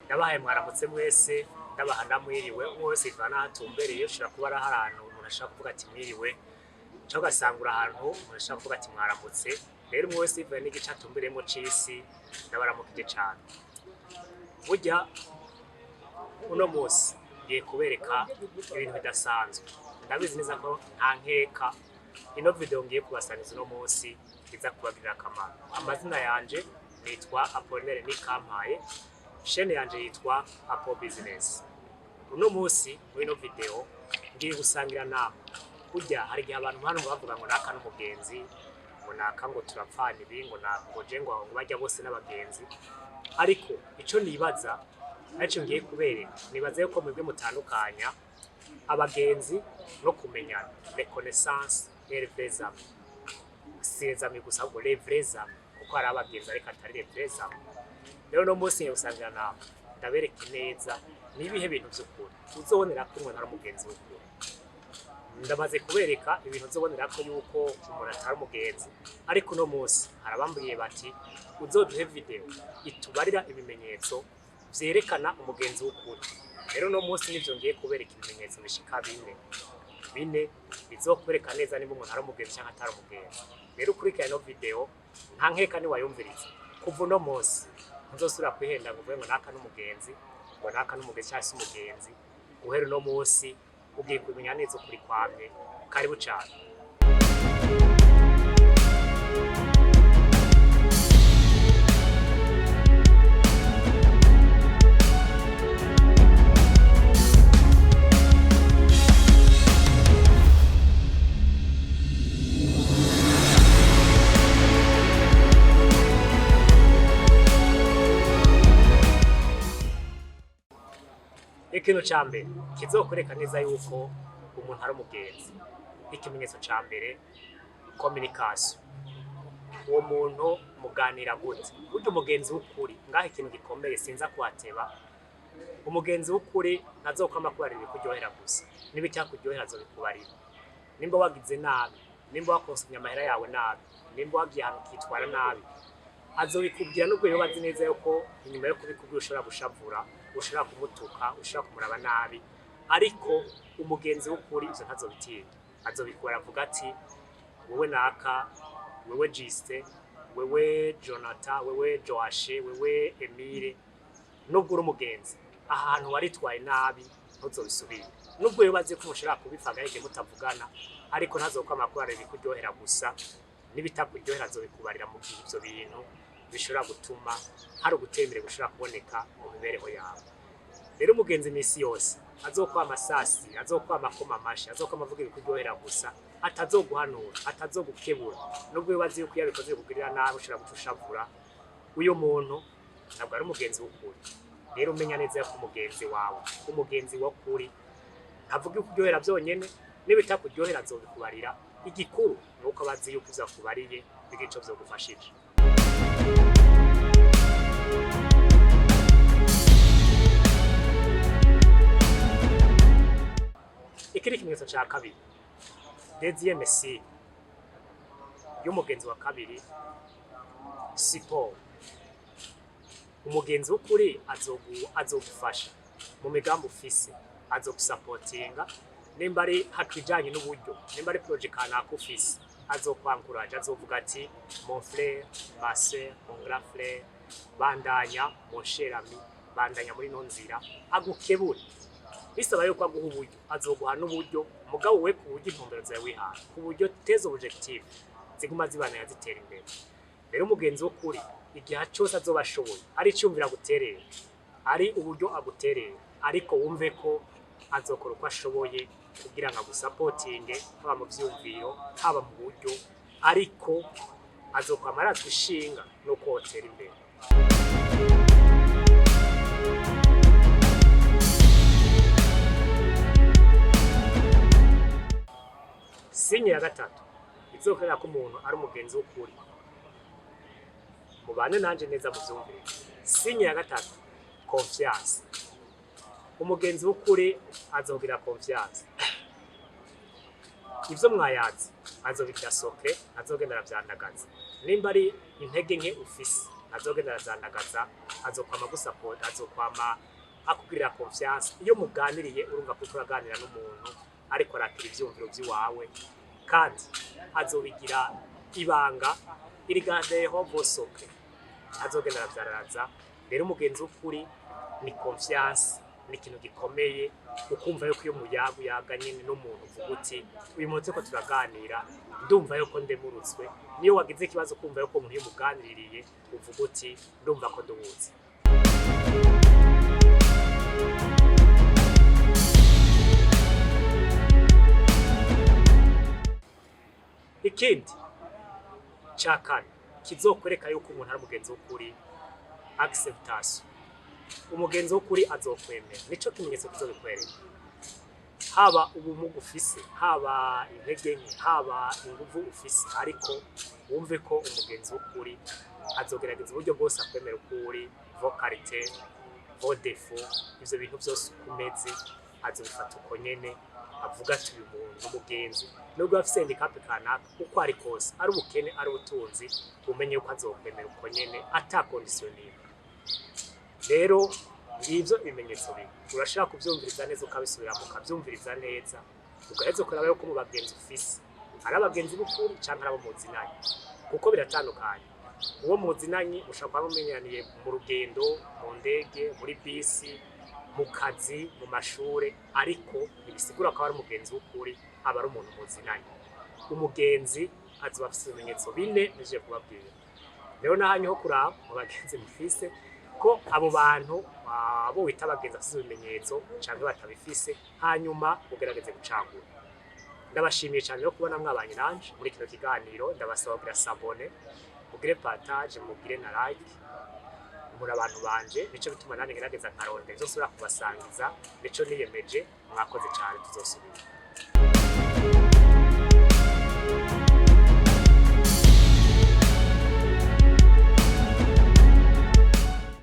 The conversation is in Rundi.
Ndabahaye mwaramutse mwese, ndabaha namwiriwe. Umwe wese bivana aho atumbereye. Ushobora kuba ari ahantu umuntu ashobora kuvuga ati "Mwiriwe", canke ugasanga uri ahantu umuntu ashobora kuvuga ati "Mwaramutse". Rero umwe wese bivaye n'igice atumbereyemo c'isi, ndabaramukije cane. Burya uno munsi ngiye kubereka ibintu bidasanzwe. Ndabizi neza ko nta nkeka ino video ngiye kubasangiza uno munsi iza kubagirira akamaro. Amazina yanje nitwa Apollinaire Nikampaye, chaîne yanje yitwa Apo Business. Uno munsi muri ino video ngiye gusangira namwe. Burya hari igihe abantu hano bavuga ngo naka n'umugenzi, ngo naka ngo turapfana ibi, ngo naka ngo je ngo bajya bose n'abagenzi. Ariko ico nibaza, aricyo ngiye kubereka, nibaza yuko mwebwe mutandukanya abagenzi no kumenyana, les connaissances et les vrais amis. Si les amis gusa, ahubwo les vrais amis, kuko hari abagenzi ariko atari les vrais amis. Rero uno munsi ngiye gusangira namwe, ndabereke neza nibihe bintu vy'ukuri uzobonera ko umuntu ari umugenzi w'ukuri. Ndamaze kubereka ibintu uzobonera ko yuko umuntu atari umugenzi, ariko uno munsi hari abambwiye bati: "Uzoduhe video itubarira ibimenyetso vyerekana umugenzi w'ukuri." Rero uno munsi nivyo ngiye kubereka, ibimenyetso bishika bine bine bizokwereka neza niba umuntu ari umugenzi canke atari umugenzi. Rero ukurikirana ino video, nta nkeka niwayumviriza, kuva uno munsi ntuzosubira kwihenda ngo uvuge ngo naka n'umugenzi, ngo naka n'umugenzi canke si umugenzi. Guhera uno munsi ugiye kumenya neza ukuri kwamye. Karibu cane. Ikintu ca mbere kizokwereka neza yuko umuntu ari umugenzi, ikimenyetso ca mbere, communication. Uwo muntu muganira gute? Burya umugenzi w'ukuri, ngaho ikintu gikomeye sinza kuhateba, umugenzi w'ukuri ntazokwama kubarira ibikuryohera gusa. N'ibitakuryohera azobikubarira. Nimba wagize nabi, nimba wakonsomye amahera yawe nabi, nimba wagiye ahantu ukitwara nabi, azobikubwira, nubwo yoba azi neza yuko inyuma yo kubikubwira ushobora gushavura, ushobora kumutuka, ushobora kumuraba nabi. Ariko umugenzi w'ukuri ivyo ntazobitinya, azobikora avuga ati: "Wewe naka, wewe Juste, wewe Jonathan, wewe Joashe, wewe Emile, nubwo uri umugenzi, ahantu waritwaye nabi, ntuzobisubire." Nubwo yoba azi ko mushobora kubifaga igihe mutavugana, ariko ntazokwama kubarira ibikuryohera gusa. N'ibitakuryohera azobikubarira, mu gihe ivyo bintu bishobora gutuma hari ugutera imbere gushobora kuboneka mu mibereho yawe. Rero umugenzi imisi yose azokwama asasira, azokwama akoma amashi, azokwama avuga ibikuryohera gusa, atazoguhanura, atazogukebura, nubwo yoba azi yuko iyo abikoze bikugirira nabi, ushobora guca ushavura, uyu muntu ntabwo ari umugenzi w'ukuri. Rero umenya neza ko umugenzi wawe, umugenzi w'ukuri, ntavuga ibikuryohera byonyene, n'ibitakuryohera azobikubarira. Igikuru ni uko aba azi yuko ivyo akubariye bigira ico vyogufashije. Iki ni ikimenyetso ca kabiri, deuxième signe y'umugenzi wa kabiri, support. Umugenzi w'ukuri azogufasha mu migambi ufise, azogusapotinga. Nimba ari hakijanye n'uburyo, nimba ari projet kanaka ufise, azokwankuraje, azovuga ati: "Mon frère, ma sœur, mon grand frère, bandanya, mon cher ami, bandanya muri no nzira." Agukebure. Bisaba yuko aguha uburyo, azoguha n'uburyo, mugabo we ku buryo intumbero zawe wihaye, ku buryo tes objectifs ziguma zibananya zitera imbere. Rero umugenzi w'ukuri, igihe cyose azoba ashoboye, ari icyumviro aguterera, ari uburyo aguterera, ariko wumve ko azokora uko ashoboye kugira ngo agusapotinge, haba mu vyumviro, haba mu buryo, ariko azokwama arazwa ishinga nuko wotera imbere. Signe ya gatatu izokwereka ko umuntu ari umugenzi w'ukuri, mubane nanje neza muvyumvire. Signe ya gatatu, confiance. Umugenzi w'ukuri azogira confiance. Ivyo mwayazi azobigira secret, azogenda aravyandagaza. Nimba ari intege nke ufise, azogenda arazandagaza. Azokwama gusapota, azokwama akugirira confiance. Iyo muganiriye, urumva ko uriko uraganira n'umuntu ariko arakira ivyumviro vy'iwawe, kandi azobigira ibanga, irigandeho vosoke, azogenda aravyararaza. Rero umugenzi w'ukuri ni confiance, ni ikintu gikomeye. Ukumva yuko iyo muyaga uyaga nyine n'umuntu, uvuga uti: "Uyu muntu turiko turaganira, ndumva yuko ndemurutswe." Niyo wagize ikibazo, ukumva yuko umuntu iyo umuganiririye uvuga uti: "Ndumva ko nduhutse." Ikindi ca kane kizokwereka yuko umuntu ari umugenzi w'ukuri: acceptation. Umugenzi w'ukuri azokwemera, nico kimenyetso kizobikwereka. Haba ubumuga ufise, haba intege nke, haba inguvu ufise, ariko wumve ko umugenzi w'ukuri azogerageza uburyo bwose akwemera uko uri, vos qualités, vos défauts, ivyo bintu vyose uko umeze azobifata uko nyene, avuga ati: "Uyu muntu ni umugenzi nubwo afise handicap kanaka." Uko ari kose, ari ubukene, ari ubutunzi, umenye yuko azokwemera uko nyene, ata condition n'imwe. Rero ngivyo ibimenyetso bine. Urashobora kuvyumviriza neza, ukabisubiramo, ukavyumviriza neza, ugaheza ukaraba yuko mu bagenzi ufise ari abagenzi b'ukuri canke ari abo muzinanye, kuko biratandukanye. Uwo muzinanye ushobora kuba mumenyaniye mu rugendo, mu ndege, muri bisi, mu kazi, mu mashure, ariko ntibisigura ko aba ari umugenzi w'ukuri. Aba ari umuntu muzinanye. Umugenzi azoba afise ibimenyetso bine nije kubabwira. Rero nahanyu ho kuraba mu bagenzi mufise ko abo bantu abo wita abagenzi bafise ibimenyetso canke batabifise, hanyuma ugerageze gucangura. Ndabashimiye cyane rero kubona mwabanye nanje muri kino kiganiro. Ndabasaba kugira s'abonner, mugire partage, mugire na like. Muri abantu banje, nico bituma nanjye ngerageza nkarondera ivyo nsubira kubasangiza, nico niyemeje. Mwakoze cyane, tuzosubira.